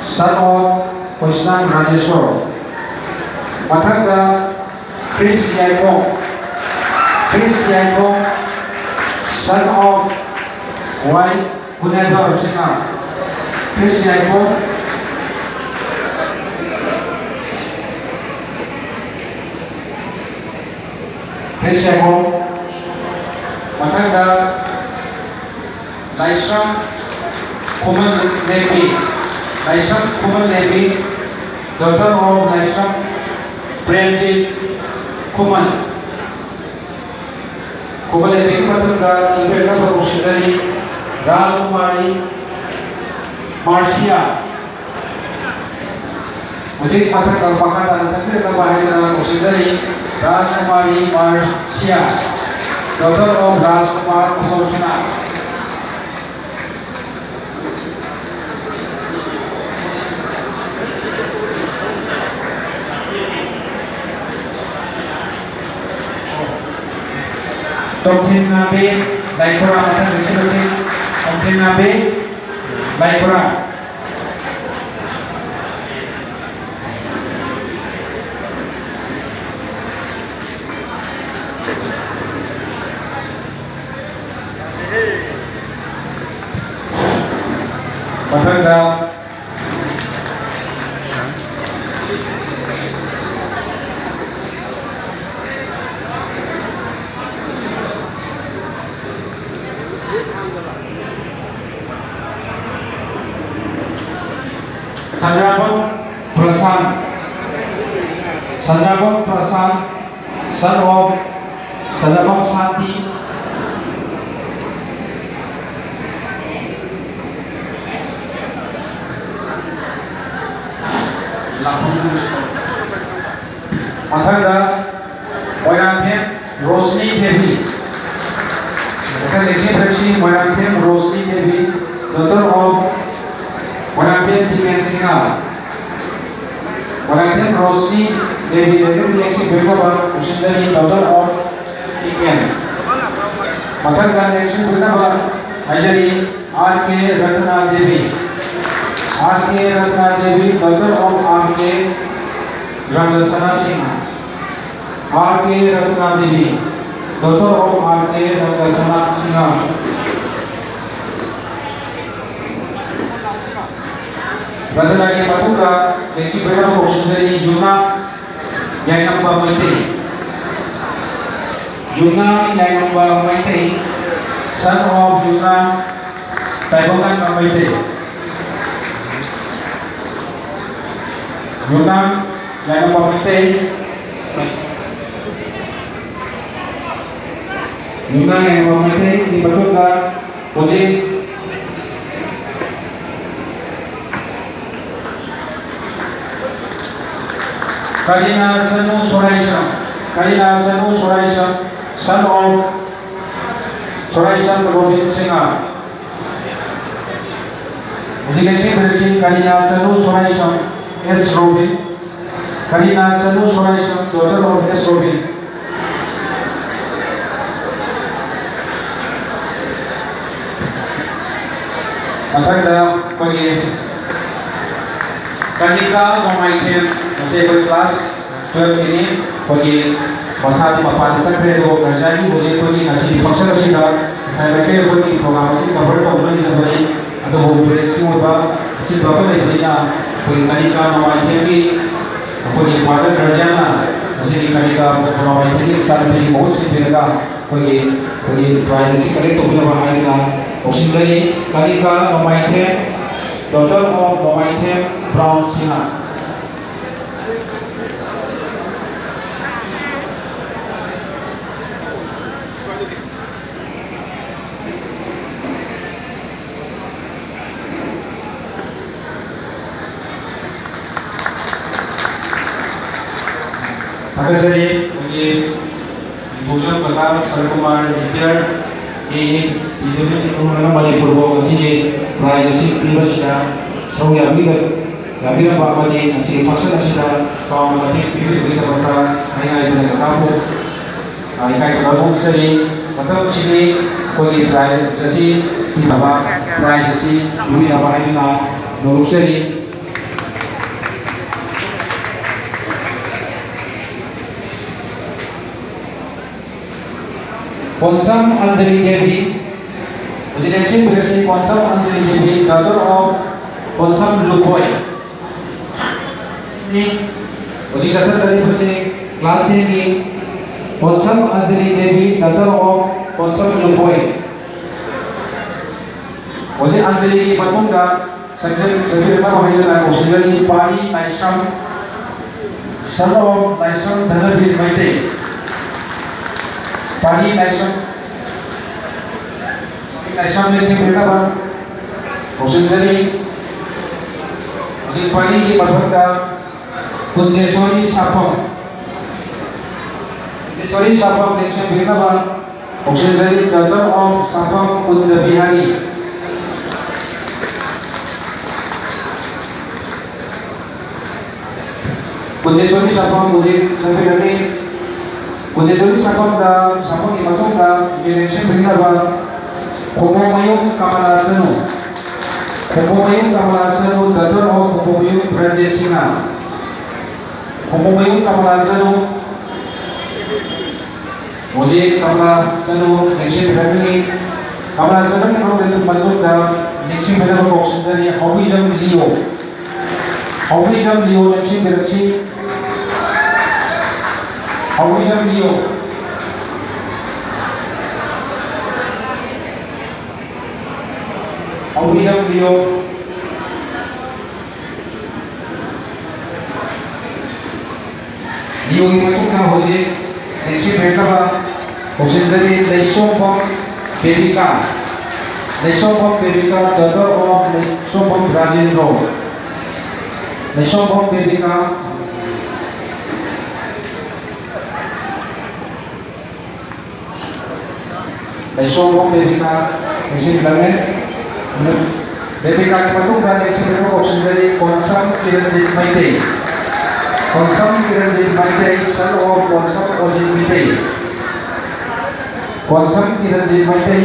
son of ꯄꯣꯏꯁꯅꯥ Rajeshor. ꯃꯊꯪꯗ ꯀ꯭ꯔꯤꯁ ꯌꯥꯏꯐꯣꯡ, ꯀ꯭ꯔꯤꯁ ꯌꯥꯏꯐꯣꯡ, son of ꯋꯥꯏ ꯒꯨꯅꯦꯙꯔ ꯁꯤꯡꯍ, ꯀ꯭ꯔꯤꯁ ꯌꯥꯏꯐꯣꯡ꯫ ꯁꯦꯀꯣ꯫ ꯃꯊꯪꯗ ꯂꯥꯏꯁ꯭ꯔꯝ ꯈꯨꯃꯟ ꯂꯦꯝꯕꯤ, ꯂꯥꯏꯁ꯭ꯔꯝ ꯈꯨꯃꯟ ꯂꯦꯝꯕꯤ, daughter of ꯂꯥꯏꯁ꯭ꯔꯝ ꯄ꯭ꯔꯦꯝꯖꯤꯠ ꯈꯨꯃꯟ꯫ ꯈꯨꯃꯟ ꯂꯦꯝꯕꯤꯒꯤ ꯃꯊꯪꯗ ꯆꯤꯡꯕꯤꯔꯛꯅꯕ ꯀꯧꯁꯤꯟꯖꯔꯤ ꯔꯥꯖꯀꯨꯃꯥꯔꯤ ꯃꯥꯔꯁꯤꯌꯥ꯫ ꯍꯧꯖꯤꯛ ꯃꯊꯪ ꯃꯈꯥ ꯇꯥꯅ ꯆꯪꯕꯤꯔꯛꯅꯕ ꯍꯥꯏꯗꯨꯅ ꯀꯧꯁꯤꯟꯖꯔꯤ ꯔꯥꯖꯀꯨꯃꯥꯔꯤ ꯃꯥꯔꯁꯤꯌꯥ, daughter of ꯔꯥꯖꯀꯨꯃꯥꯔ ꯑꯁꯣꯛꯁꯤꯅ꯫ ꯇꯣꯝꯊꯤꯟ ꯉꯥꯝꯕꯤ, ꯂꯥꯏꯈꯨꯔꯥ, ꯃꯊꯪ ꯂꯩꯁꯤꯜꯂꯁꯤ꯫ ꯇꯣꯝꯊꯤꯟ ꯉꯥꯝꯕꯤ, ꯂꯥꯏꯈꯨꯔꯥ꯫ ꯃꯊꯪꯗ ꯁꯟꯖꯥꯕꯝ ꯄ꯭ꯔꯁꯥꯟ, ꯁꯟꯖꯥꯕꯝ ꯄ꯭ꯔꯁꯥꯟ, son of ꯁꯟꯖꯥꯕꯝ ꯁꯥꯟꯇꯤ꯫ ꯃꯊꯪꯗ ꯃꯣꯏꯔꯥꯡꯊꯦꯝ ꯔꯣꯁꯅꯤ ꯗꯦꯕꯤ꯫ ꯃꯊꯪ next ꯁꯤ ꯃꯣꯏꯔꯥꯡꯊꯦꯝ ꯔꯣꯁꯅꯤ ꯗꯦꯕꯤ, daughter of ꯃꯣꯏꯔꯥꯡꯊꯦꯝ ꯇꯤꯀꯦꯟ ꯁꯤꯡꯍ꯫ ꯃꯣꯏꯔꯥꯡꯊꯦꯝ ꯔꯣꯁꯅꯤ ꯗꯦꯕꯤ ꯂꯩꯕꯒꯤ next ꯁꯤ ꯄꯤꯔꯛꯅꯕ ꯀꯧꯁꯤꯟꯖꯔꯤ, daughter of ꯇꯤꯀꯦꯟ꯫ ꯃꯊꯪꯗ next ꯁꯤ ꯄꯤꯔꯛꯅꯕ ꯍꯥꯏꯖꯔꯤ, R K Ratna Devi. R K Ratna Devi, daughter of R K ꯔꯪꯒꯁꯅꯥ Singh. R K Ratna Devi, daughter of R K ꯔꯪꯒꯁꯅꯥ ꯁꯤꯡꯍ꯫ ꯔꯇꯅꯥꯒꯤ ꯃꯇꯨꯡꯗ next ꯁꯤ ꯄꯤꯔꯛꯅꯕ ꯀꯧꯁꯤꯟꯖꯔꯤ, ꯌꯨꯝꯅꯥꯝ ꯌꯥꯏꯉꯝꯕ Meitei. Yungnam Yaingangba Meitei, son of Yungnam Taibangkanba Meitei. Yungnam Yaingangba Meitei, Yungnam Yaingangba Meitei, ꯒꯤ ꯃꯇꯨꯡꯗ ꯍꯧꯖꯤꯛ Kalina Sanu Soraisam, Kalina Sanu Soraisam, son of Soraisam Robin Singha. His election direction, Kalina Sanu Soraisam, S Robin. Kalina Sanu Soraisam, daughter of S Robin. ꯃꯊꯪꯗ ꯑꯩꯈꯣꯏꯒꯤ ꯀꯅꯤꯀꯥ ꯅꯣꯡꯃꯥꯏꯊꯦꯝ, ꯃꯁꯤ ꯑꯩꯈꯣꯏ class twelve ꯀꯤꯅꯤ꯫ ꯑꯩꯈꯣꯏꯒꯤ ꯃꯁꯥꯗꯤ ꯃꯄꯥꯟꯗ ꯆꯠꯈ꯭ꯔꯦ, ꯑꯗꯨꯕꯨ ꯒꯥꯔꯖꯤꯌꯥꯟꯒꯤ ꯍꯧꯖꯤꯛ ꯑꯩꯈꯣꯏꯒꯤ ꯉꯁꯤꯗꯤ ꯐꯪꯁꯟ ꯑꯁꯤꯗ ꯉꯁꯥꯏ ꯃꯩꯇꯩ ꯑꯩꯈꯣꯏꯒꯤ program ꯑꯁꯤ cover ꯇꯧꯅꯕ ꯂꯩꯖꯕꯅꯤ꯫ ꯑꯗꯨꯕꯨ dress ꯀꯤ ꯑꯣꯏꯕ ꯑꯁꯤꯟꯕ ꯑꯃ ꯂꯩꯕꯅꯤꯅ ꯑꯩꯈꯣꯏꯒꯤ ꯀꯅꯤꯀꯥ ꯅꯣꯡꯃꯥꯏꯊꯦꯝꯒꯤ ꯑꯩꯈꯣꯏꯒꯤ father guardian ꯅ ꯉꯁꯤꯒꯤ ꯀꯅꯤꯀꯥ ꯅꯣꯡꯃꯥꯏꯊꯦꯝꯒꯤ ꯃꯆꯥꯅꯨꯄꯤꯒꯤ ꯃꯍꯨꯠ ꯁꯤꯟꯕꯤꯔꯒ ꯑꯩꯈꯣꯏꯒꯤ, ꯑꯩꯈꯣꯏꯒꯤ prize ꯑꯁꯤ collect ꯇꯧꯕꯤꯅꯕ ꯍꯥꯏꯗꯨꯅ ꯀꯧꯁꯤꯟꯖꯔꯤ꯫ ꯀꯅꯤꯀꯥ ꯅꯣꯡꯃꯥꯏꯊꯦꯝ, daughter of Nongmaithem brown Singh. ꯊꯥꯒꯠꯆꯔꯤ꯫ ꯑꯩꯈꯣꯏꯒꯤ ꯅꯤꯡꯊꯧꯖꯝ ꯀꯀꯥ ꯁꯔꯀꯨꯃꯥꯔ, retired A A, P W D Manipur ꯐꯥꯎ ꯉꯁꯤꯒꯤ prize ꯑꯁꯤ ꯄꯤꯕꯁꯤꯗ ꯁꯔꯨꯛ ꯌꯥꯕꯤꯔ-, ꯌꯥꯕꯤꯔꯝꯕ ꯑꯃꯗꯤ ꯉꯁꯤꯒꯤ function ꯑꯁꯤꯗ ꯆꯥꯎꯅ ꯃꯇꯦꯡ ꯄꯤꯕꯤꯕꯒꯤꯗꯃꯛꯇ ꯍꯥꯏꯅꯤꯡꯉꯥꯏ ꯂꯩꯇꯅ ꯀꯀꯥꯕꯨ ꯏꯀꯥꯏ ꯈꯨꯝꯅꯕ ꯐꯣꯡꯗꯣꯛꯆꯔꯤ꯫ ꯃꯊꯪꯁꯤꯗꯤ ꯑꯩꯈꯣꯏꯒꯤ prize ꯑꯁꯤ ꯄꯤꯅꯕ, prize ꯑꯁꯤ ꯄꯤꯕꯤꯅꯕ ꯍꯥꯏꯗꯨꯅ ꯅꯣꯂꯨꯛꯆꯔꯤ꯫ ꯀꯣꯟꯁꯝ ꯑꯟꯖꯂꯤ ꯗꯦꯕꯤ, ꯍꯧꯖꯤꯛ election period ꯁꯤ ꯀꯣꯟꯁꯝ ꯑꯟꯖꯂꯤ ꯗꯦꯕꯤ, daughter of ꯀꯣꯟꯁꯝ ꯂꯨꯈꯣꯏ꯫ ꯍꯧꯖꯤꯛ ꯆꯠꯊꯖꯔꯤꯕꯁꯤ class ten ꯒꯤ Konsam Anjali Devi, daughter of Konsam Lupoi. ꯍꯧꯖꯤꯛ ꯑꯟꯖꯂꯤꯒꯤ ꯃꯇꯨꯡꯗ ꯁꯛꯆꯟ ꯆꯠꯄꯤꯔꯛꯅꯕ ꯍꯥꯏꯗꯨꯅ ꯀꯧꯁꯤꯟꯖꯔꯤ ꯄꯥꯔꯤ ꯂꯥꯏꯁ꯭ꯔꯝ, son of ꯂꯥꯏꯁ꯭ꯔꯝ ꯙꯅꯕꯤꯔ ꯃꯩꯇꯩ꯫ ꯄꯥꯔꯤ ꯂꯥꯏꯁ꯭ꯔꯝ, ꯄꯥꯔꯤ ꯂꯥꯏꯁ꯭ꯔꯝ ꯂꯦꯡꯁꯤꯟꯕꯤꯔꯛꯅꯕ ꯀꯧꯁꯤꯟꯖꯔꯤ꯫ ꯍꯧꯖꯤꯛ ꯄꯥꯔꯤꯒꯤ ꯃꯊꯛꯇ ꯀꯨꯟꯖꯦꯁꯣꯔꯤ ꯁꯥꯐꯝ, ꯀꯨꯟꯖꯦꯁꯣꯔꯤ ꯁꯥꯐꯝ ꯂꯦꯡꯁꯤꯟꯕꯤꯔꯛꯅꯕ ꯀꯧꯁꯤꯟꯖꯔꯤ, daughter of ꯁꯥꯐꯝ ꯀꯨꯟꯖ ꯕꯤꯍꯥꯔꯤ꯫ ꯀꯨꯟꯖꯦꯁꯣꯔꯤ ꯁꯥꯐꯝ ꯍꯧꯖꯤꯛ ꯆꯠꯄꯤꯔꯅꯤ꯫ ꯀꯨꯟꯖꯦꯁꯣꯔꯤ ꯁꯥꯐꯝꯗ, ꯁꯥꯐꯝꯒꯤ ꯃꯇꯨꯡꯗ ꯍꯧꯖꯤꯛ ꯂꯦꯡꯁꯤꯟꯕꯤꯔꯛꯅꯕ ꯈꯣꯡꯕꯣꯃꯌꯨꯝ ꯀꯃꯂꯥ ꯆꯅꯨ꯫ ꯈꯣꯡꯕꯣꯃꯌꯨꯝ ꯀꯃꯂꯥ ꯆꯅꯨ, daughter of ꯈꯣꯡꯕꯣꯃꯌꯨꯝ ꯔꯟꯖꯤꯠ ꯁꯤꯡꯍ꯫ ꯈꯣꯡꯕꯣꯃꯌꯨꯝ ꯀꯃꯂꯥ ꯆꯅꯨ꯫ ꯍꯧꯖꯤꯛ ꯀꯃꯂꯥ ꯆꯅꯨ ꯂꯦꯡꯁꯤꯟꯕꯤꯔꯛꯀꯅꯤ꯫ ꯀꯃꯂꯥ ꯆꯅꯨꯒꯤ ꯃꯇꯨꯡꯗ ꯂꯦꯡꯁꯤꯟꯕꯤꯔꯛꯅꯕ ꯀꯧꯁꯤꯟꯖꯔꯤ ꯍꯥꯎꯕꯤꯖꯝ ꯂꯤꯌꯣ꯫ ꯍꯥꯎꯕꯤꯖꯝ ꯂꯤꯌꯣ ꯂꯦꯡꯁꯤꯟꯕꯤꯔꯛꯁꯤ꯫ ꯍꯥꯎꯕꯤꯖꯝ ꯂꯤꯌꯣ꯫ ꯍꯥꯎꯕꯤꯖꯝ ꯂꯤꯌꯣ꯫ ꯂꯤꯌꯣꯒꯤ ꯃꯇꯨꯡꯗ ꯍꯧꯖꯤꯛ ꯂꯦꯡꯁꯤꯟꯕꯤꯔꯛꯅꯕ ꯀꯧꯁꯤꯟꯖꯔꯤ ꯂꯩꯁꯣꯝꯕꯝ ꯕꯦꯕꯤꯀꯥ꯫ ꯂꯩꯁꯣꯝꯕꯝ ꯕꯦꯕꯤꯀꯥ, daughter of ꯂꯩꯁꯣꯝꯕꯝ ꯔꯥꯖꯦꯟꯗ꯭ꯔꯣ꯫ ꯂꯩꯁꯣꯝꯕꯝ ꯕꯦꯕꯤꯀꯥ꯫ ꯂꯩꯁꯣꯝꯕꯝ ꯕꯦꯕꯤꯀꯥ ꯂꯦꯡꯁꯤꯟꯕꯤꯔꯝꯃꯦ꯫ ꯕꯦꯕꯤꯀꯥꯒꯤ ꯃꯇꯨꯡꯗ ꯂꯦꯡꯁꯤꯟꯕꯤꯔꯛꯅꯕ ꯀꯧꯁꯤꯟꯖꯔꯤ Konsam ꯀꯤꯔꯟꯖꯤꯠ Meitei. Konsam ꯀꯤꯔꯟꯖꯤꯠ Meitei, son of Konsam ꯑꯣꯖꯤꯠ Meitei. Konsam ꯀꯤꯔꯟꯖꯤꯠ Meitei.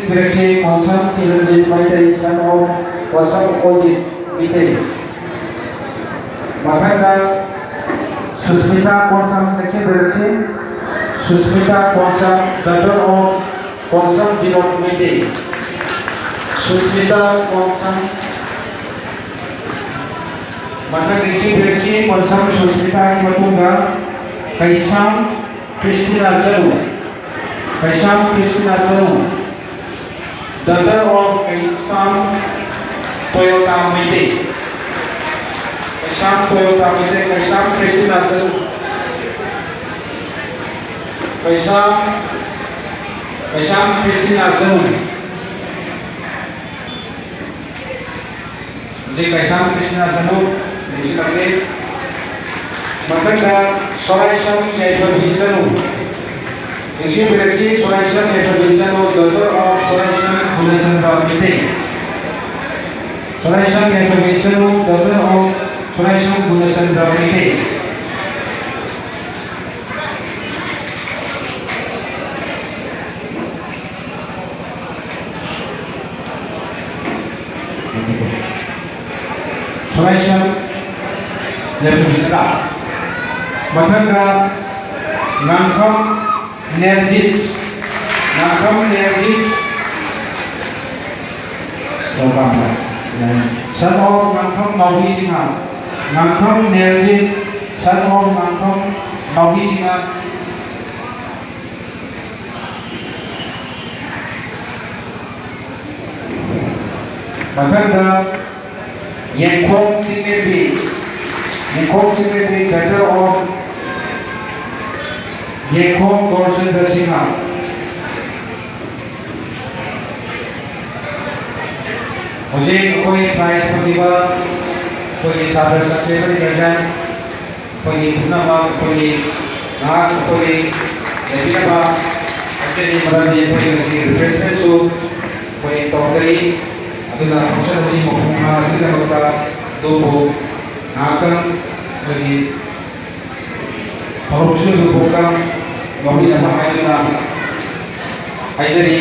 ꯂꯦꯡꯁꯤꯟꯕꯤꯔꯛꯁꯤ Konsam ꯀꯤꯔꯟꯖꯤꯠ Meitei, son of Konsam ꯑꯣꯖꯤꯠ Meitei. ꯃꯊꯪꯗ ꯁꯨꯁꯃꯤꯇꯥ ꯀꯣꯟꯁꯝ ꯂꯦꯡꯁꯤꯟꯕꯤꯔꯛꯁꯤ꯫ Susmita Konsam, daughter of Konsam Vinod Meitei. ꯁꯨꯁꯃꯤꯇꯥ ꯀꯣꯟꯁꯝ꯫ ꯃꯊꯪ ꯅꯤꯡꯁꯤꯡꯕꯤꯔꯛꯁꯤ, ꯃꯣꯟꯁꯝ ꯁꯨꯁꯃꯤꯇꯥꯒꯤ ꯃꯇꯨꯡꯗ Keisham Christina Chanu, Keisham Christina Chanu, daughter of Keisham Toyota Meitei, Keisham Toyota Meitei, Keisham Christina Chanu, Keisham, Keisham Christina Chanu. ꯍꯧꯖꯤꯛ ꯀꯩꯁꯥꯝ ꯈ꯭ꯔꯤꯁꯇꯤꯅꯥ ꯆꯅꯨ ꯅꯤꯡꯁꯤꯡꯂꯛꯂꯤ꯫ ꯃꯊꯪꯗ ꯁꯣꯔꯥꯏꯁꯝ ꯌꯥꯏꯐꯕꯤ ꯆꯅꯨ꯫ ꯅꯤꯡꯁꯤꯡꯕꯤꯔꯛꯁꯤ, ꯁꯣꯔꯥꯏꯁꯝ ꯌꯥꯏꯐꯕꯤ ꯆꯅꯨ, daughter of ꯁꯣꯔꯥꯏꯁꯝ ꯒꯨꯅꯆꯟꯗ꯭ꯔ Meitei. ꯁꯣꯔꯥꯏꯁꯝ Yaiphabi Chanu, daughter of ꯁꯣꯔꯥꯏꯁꯝ ꯒꯨꯅꯆꯟꯗ꯭ꯔ Meitei. ꯁꯣꯔꯥꯏꯁꯝ ꯂꯦꯞꯁꯤꯟꯕꯤꯒꯗ꯭ꯔꯥ? ꯃꯊꯪꯗ ꯉꯥꯡꯐꯝ ꯅꯦꯜꯖꯤꯠ, ꯉꯥꯡꯐꯝ ꯅꯦꯜꯖꯤꯠ꯫ Son of ꯉꯥꯡꯐꯝ ꯅꯥꯎꯕꯤ Singh, ꯉꯥꯡꯐꯝ ꯅꯦꯜꯖꯤꯠ, son of ꯉꯥꯡꯐꯝ ꯅꯥꯎꯕꯤ Singh. ꯃꯊꯪꯗ ꯌꯦꯡꯈꯣꯝ ꯆꯤꯡꯂꯦꯝꯕꯤ, ꯌꯦꯡꯈꯣꯝ ꯆꯤꯡꯂꯦꯝꯕꯤ, daughter of ꯌꯦꯡꯈꯣꯝ ꯒꯣꯔꯆꯟꯗ꯭ꯔ ꯁꯤꯡꯍ꯫ ꯍꯧꯖꯤꯛ ꯑꯩꯈꯣꯏ prize ꯐꯪꯂꯤꯕ ꯑꯩꯈꯣꯏꯒꯤ ꯁꯥꯇ꯭ꯔ ꯁꯥꯇ꯭ꯔꯤ ꯑꯃꯗꯤ guardian ꯑꯩꯈꯣꯏꯒꯤ ꯄꯨꯝꯅꯃꯛ ꯑꯩꯈꯣꯏꯒꯤ ꯉꯥꯏꯍꯥꯛ ꯑꯩꯈꯣꯏꯒꯤ ꯂꯩꯕꯤꯅꯕ ꯍꯥꯏꯖꯔꯤ, ꯃꯔꯝꯗꯤ ꯑꯩꯈꯣꯏ ꯉꯁꯤ refreshmentꯁꯨ ꯑꯩꯈꯣꯏ ꯇꯧꯗꯔꯤ꯫ ꯑꯗꯨꯅ function ꯑꯁꯤ ꯃꯄꯨꯡ ꯐꯥꯅꯕꯒꯤꯗꯃꯛꯇ ꯑꯗꯣꯝꯕꯨ ꯉꯥꯏꯍꯥꯛꯇꯪ ꯑꯩꯈꯣꯏꯒꯤ ꯊꯧꯔꯝꯁꯤꯗ ꯂꯨꯞꯄꯒ ꯌꯥꯎꯕꯤꯅꯕ ꯍꯥꯏꯗꯨꯅ ꯍꯥꯏꯖꯔꯤ꯫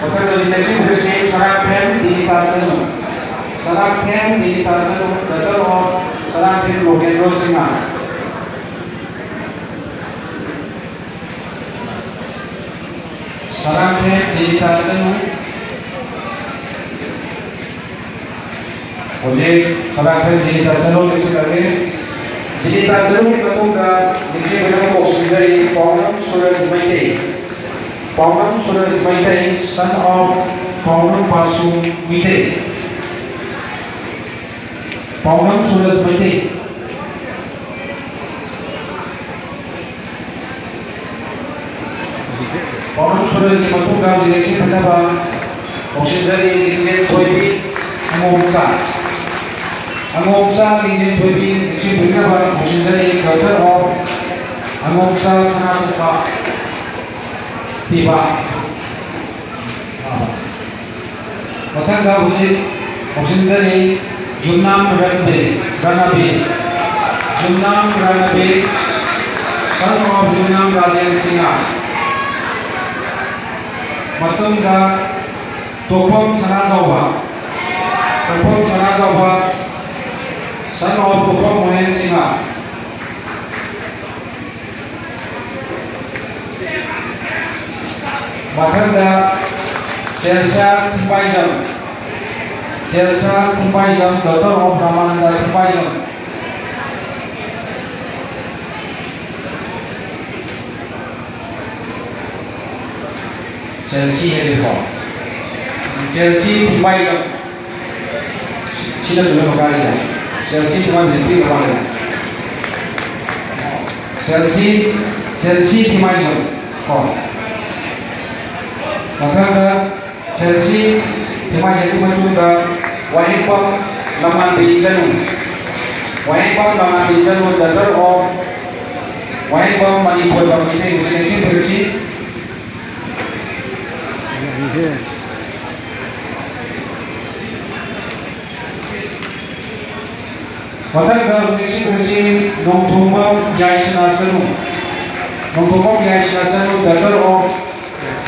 ꯃꯊꯪꯗ ꯍꯧꯖꯤꯛ ꯅꯤꯡꯁꯤꯡꯕꯤꯔꯁꯤ, ꯁꯅꯥꯊꯦꯝ ꯗꯤꯅꯤꯇꯥ ꯆꯅꯨ, ꯁꯅꯥꯊꯦꯝ ꯗꯤꯅꯤꯇꯥ ꯆꯅꯨ, daughter of ꯁꯅꯥꯊꯦꯝ ꯂꯣꯀꯦꯟꯗ꯭ꯔꯣ ꯁꯤꯡꯍ꯫ ꯁꯅꯥꯊꯦꯝ ꯗꯤꯅꯤꯇꯥ ꯆꯅꯨ, ꯍꯧꯖꯤꯛ ꯁꯅꯥꯊꯟ ꯗꯤꯂꯤꯇꯥ ꯁꯔꯨ ꯂꯦꯡꯁꯤꯜꯂꯛꯂꯦ꯫ ꯗꯤꯂꯤꯇꯥ ꯁꯔꯨꯒꯤ ꯃꯇꯨꯡꯗ ꯂꯦꯡꯁꯤꯟꯒꯗꯕ ꯀꯧꯁꯤꯟꯖꯔꯤ ꯄꯥꯎꯅꯝ ꯁꯨꯔꯖ ꯃꯩꯇꯩ꯫ ꯄꯥꯎꯅꯝ ꯁꯨꯔꯖ ꯃꯩꯇꯩ, son of ꯄꯥꯎꯅꯝ ꯕꯥꯁꯨ ꯃꯩꯇꯩ꯫ ꯄꯥꯎꯅꯝ ꯁꯨꯔꯖ ꯃꯩꯇꯩ꯫ ꯄꯥꯎꯅꯝ ꯁꯨꯔꯖꯀꯤ ꯃꯇꯨꯡꯗ ꯍꯧꯖꯤꯛ ꯂꯦꯡꯁꯤꯟꯕꯤꯅꯕ ꯀꯧꯁꯤꯟꯖꯔꯤ ꯂꯤꯡꯖꯦꯜ ꯊꯣꯏꯕꯤ ꯑꯉꯣꯝꯆꯥ꯫ ꯑꯉꯣꯝꯆꯥ ꯂꯤꯡꯖꯦꯜ ꯊꯣꯏꯕꯤ ꯂꯦꯡꯁꯤꯟꯕꯤꯅꯕ ꯀꯧꯁꯤꯟꯖꯔꯤ ꯗꯥꯛꯇꯔ ꯑꯣ ꯑꯉꯣꯝꯆꯥ ꯁꯅꯥꯇꯣꯝꯕ ꯄꯤꯕ꯫ ꯃꯊꯪꯗ ꯍꯧꯖꯤꯛ ꯀꯧꯁꯤꯟꯖꯔꯤ ꯌꯨꯝꯅꯥꯝ ꯔꯟꯕꯤꯔ, ꯔꯅꯕꯤꯔ꯫ ꯌꯨꯝꯅꯥꯝ ꯔꯅꯕꯤꯔ, son of ꯌꯨꯝꯅꯥꯝ ꯔꯥꯖꯦꯟ ꯁꯤꯡꯍ꯫ ꯃꯇꯨꯡꯗ ꯇꯣꯛꯐꯝ ꯁꯅꯥꯖꯥꯎꯕ, ꯇꯣꯛꯐꯝ ꯁꯅꯥꯖꯥꯎꯕ, son of ꯇꯣꯛꯐꯝ ꯃꯣꯍꯦꯟ ꯁꯤꯡꯍ꯫ ꯃꯊꯪꯗ ꯁꯦꯜꯁꯥ ꯊꯤꯡꯕꯥꯏꯖꯝ, ꯁꯦꯜꯁꯥ ꯊꯤꯡꯕꯥꯏꯖꯝ, daughter of ꯔꯥꯃꯥꯅꯟꯗ ꯊꯤꯡꯕꯥꯏꯖꯝ꯫ ꯁꯦꯜꯁꯤ ꯍꯥꯏꯗꯤꯀꯣ, ꯁꯦꯜꯁꯤ ꯊꯤꯡꯕꯥꯏꯖꯝ꯫ ꯁꯤꯅ ꯆꯨꯝꯃꯦ ꯃꯈꯥꯒꯤꯁꯦ꯫ ꯁꯦꯜꯁꯤ ꯊꯤꯃꯥꯏꯖꯝ ꯄꯤꯕ ꯃꯥꯜꯂꯦ꯫ ꯁꯦꯜꯁꯤ, ꯁꯦꯜꯁꯤ ꯊꯤꯃꯥꯏꯖꯝ ꯀꯣ꯫ ꯃꯊꯪꯗ ꯁꯦꯜꯁꯤ ꯊꯤꯃꯥꯏꯖꯝꯒꯤ ꯃꯇꯨꯡꯗ ꯋꯥꯍꯦꯡꯕꯝ ꯂꯝꯉꯥꯟꯕꯤ ꯏꯆꯅꯨ꯫ ꯋꯥꯍꯦꯡꯕꯝ ꯂꯝꯉꯥꯟꯕꯤ ꯏꯆꯅꯨ, daughter of ꯋꯥꯍꯦꯡꯕꯝ ꯃꯅꯤꯊꯣꯏꯕꯝ ꯃꯩꯇꯩ꯫ ꯍꯧꯖꯤꯛ ꯂꯦꯡꯁꯤꯟꯕꯤꯔꯁꯤ꯫ ꯃꯊꯪꯗ ꯍꯧꯖꯤꯛ ꯁꯤꯈꯣꯏꯁꯤ ꯅꯣꯡꯊꯣꯝꯕꯝ ꯌꯥꯏꯁꯅꯥ ꯆꯅꯨ, ꯅꯣꯡꯊꯣꯝꯕꯝ ꯌꯥꯏꯁꯅꯥ ꯆꯅꯨ, daughter of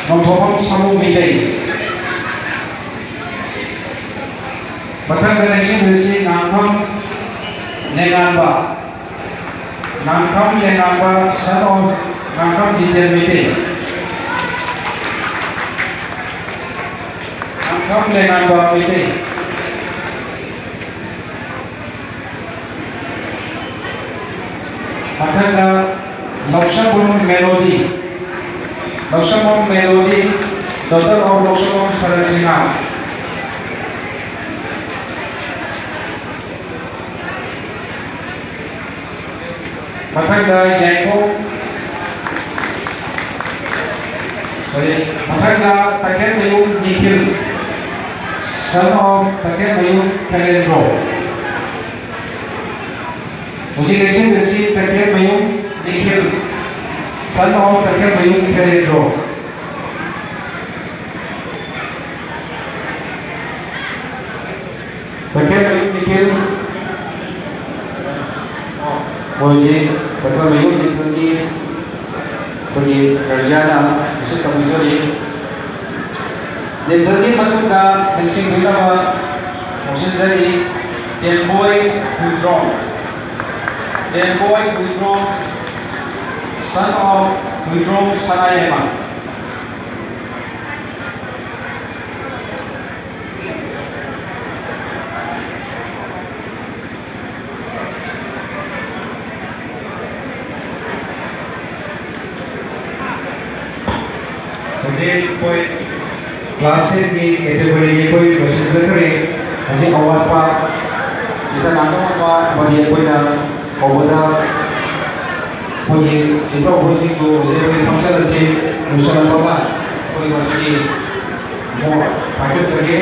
ꯅꯣꯡꯊꯣꯝꯕꯝ ꯁꯥꯃꯨ ꯃꯩꯇꯩ꯫ ꯃꯊꯪꯗ ꯂꯦꯡꯁꯤꯟꯈ꯭ꯔꯁꯤ ꯉꯥꯡꯐꯝ ꯂꯦꯡꯉꯥꯟꯕ, ꯉꯥꯡꯐꯝ ꯂꯦꯡꯉꯥꯟꯕ, son of ꯉꯥꯡꯐꯝ ꯖꯤꯇꯦꯟ ꯃꯩꯇꯩ꯫ ꯉꯥꯡꯐꯝ ꯂꯦꯡꯉꯥꯟꯕ ꯃꯩꯇꯩ꯫ ꯃꯊꯪꯗ ꯂꯧꯁ꯭ꯔꯝꯕꯝ ꯃꯦꯂꯣꯗꯤ, ꯂꯧꯁ꯭ꯔꯝꯕꯝ ꯃꯦꯂꯣꯗꯤ, daughter of ꯂꯧꯁ꯭ꯔꯝꯕꯝ ꯁꯔꯠ ꯁꯤꯡꯍ꯫ ꯃꯊꯪꯗ ꯌꯥꯏꯐꯧ, sorry, ꯃꯊꯪꯗ ꯇꯈꯦꯜꯃꯌꯨꯝ ꯅꯤꯈꯤꯜ, son of ꯇꯈꯦꯜꯃꯌꯨꯝ ꯈꯦꯂꯦꯟꯗ꯭ꯔꯣ꯫ ꯍꯧꯖꯤꯛ ꯂꯦꯡꯁꯤꯟꯕꯤꯔꯁꯤ ꯇꯈꯦꯜꯃꯌꯨꯝ ꯅꯤꯈꯤꯜ, son of ꯇꯈꯦꯜꯃꯌꯨꯝ ꯈꯦꯂꯦꯟꯗ꯭ꯔꯣ꯫ ꯇꯈꯦꯜꯃꯌꯨꯝ ꯅꯤꯈꯤꯜ, ꯃꯣꯏꯁꯤ ꯇꯈꯦꯜꯃꯌꯨꯝ ꯅꯤꯈꯤꯜꯒꯤ ꯑꯩꯈꯣꯏꯒꯤ ꯒꯥꯔꯖꯤꯌꯥꯟꯅ ꯉꯁꯤ ꯇꯧꯕꯤꯗꯣꯔꯤ꯫ ꯅꯤꯈꯤꯜꯒꯤ ꯃꯇꯨꯡꯗ ꯅꯤꯡꯁꯤꯡꯕꯤꯅꯕ ꯂꯧꯁꯤꯟꯖꯔꯤ, ꯆꯦꯝꯕꯣꯏ ꯍꯨꯏꯗ꯭ꯔꯣꯝ, ꯆꯦꯝꯕꯣꯏ ꯍꯨꯏꯗ꯭ꯔꯣꯝ, son of ꯍꯨꯏꯗ꯭ꯔꯣꯝ ꯁꯅꯥꯌꯥꯏꯃ꯫ ꯍꯧꯖꯤꯛ ꯑꯩꯈꯣꯏ class ten ꯒꯤ category ꯒꯤ ꯑꯩꯈꯣꯏ ꯂꯣꯏꯁꯤꯟꯖꯈ꯭ꯔꯦ꯫ ꯍꯧꯖꯤꯛ ꯑꯋꯥꯠꯄ ꯆꯤꯇ꯭ꯔ ꯅꯥꯟꯗꯧ ꯑꯋꯥꯠꯄ ꯑꯃꯗꯤ ꯑꯩꯈꯣꯏꯅ ꯍꯧꯕꯗ ꯑꯩꯈꯣꯏꯒꯤ ꯆꯤꯊꯍꯧꯕꯁꯤꯡꯗꯨ ꯍꯧꯖꯤꯛ ꯑꯩꯈꯣꯏ function ꯑꯁꯤ ꯂꯣꯏꯁꯤꯜꯂꯛꯄꯒ ꯑꯩꯈꯣꯏ ꯃꯗꯨꯒꯤ ꯑꯃꯨꯛ ꯄꯥꯏꯈꯠꯆꯒꯦ꯫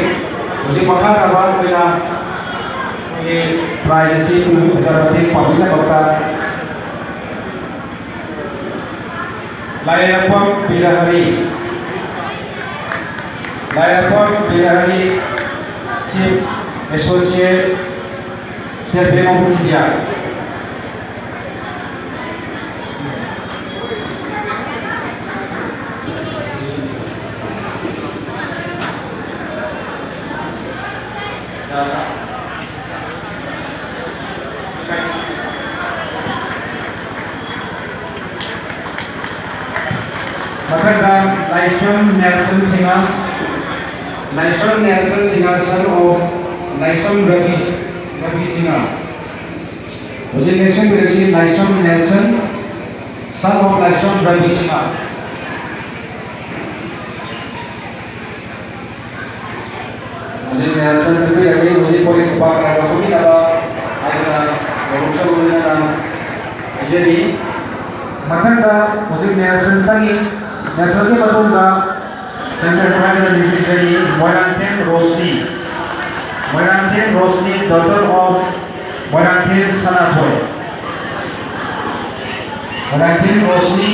ꯍꯧꯖꯤꯛ ꯃꯈꯥ ꯇꯥꯕ ꯑꯩꯈꯣꯏꯅ ꯑꯩꯈꯣꯏꯒꯤ prize ꯑꯁꯤ ꯄꯨꯕꯤꯕꯗ ꯃꯇꯦꯡ ꯄꯥꯡꯕꯒꯤꯗꯃꯛꯇ ꯂꯥꯏꯔꯦꯝꯕꯝ Birahari, ꯂꯥꯏꯔꯦꯝꯕꯝ Birahari, Chief Associate, State Bank of India꯫ ꯃꯊꯪꯗ Laishram Nelson Singh, Laishram Nelson Singh, son of Laishram Rabi, Rabi Singh. ꯍꯧꯖꯤꯛ ꯅꯦꯛꯁ ꯁꯦꯝꯕꯤꯔꯛꯁꯤ Laishram Nelson, son of Laishram Rabi Singh. ꯍꯧꯖꯤꯛ ꯅꯦꯜꯁꯟ ꯁꯦꯝꯕꯤꯔꯛꯂꯤ꯫ ꯍꯧꯖꯤꯛ ꯄꯣꯔꯤꯡ ꯈꯨꯄꯥꯛ ꯀꯅꯥꯒ ꯐꯝꯃꯤꯟꯅꯕ ꯍꯥꯏꯗꯨꯅ ꯒꯧꯔꯕ ꯁꯔꯨ ꯂꯣꯏꯅꯅ ꯍꯥꯏꯖꯔꯤ꯫ ꯃꯊꯪꯗ ꯍꯧꯖꯤꯛ ꯅꯦꯜꯁꯟ ꯆꯪꯉꯤ꯫ ꯅꯦꯜꯁꯟꯒꯤ ꯃꯇꯨꯡꯗ ꯁꯦꯟꯇ꯭ꯔꯦꯜ ꯄ꯭ꯔꯥꯏꯝ ꯃꯤꯅꯤꯁꯇꯔ ꯅꯤꯡꯁꯤꯡꯖꯔꯤ, Moirangthem Roshni. Moirangthem Roshni, daughter of Moirangthem Sanathoi. Moirangthem Roshni,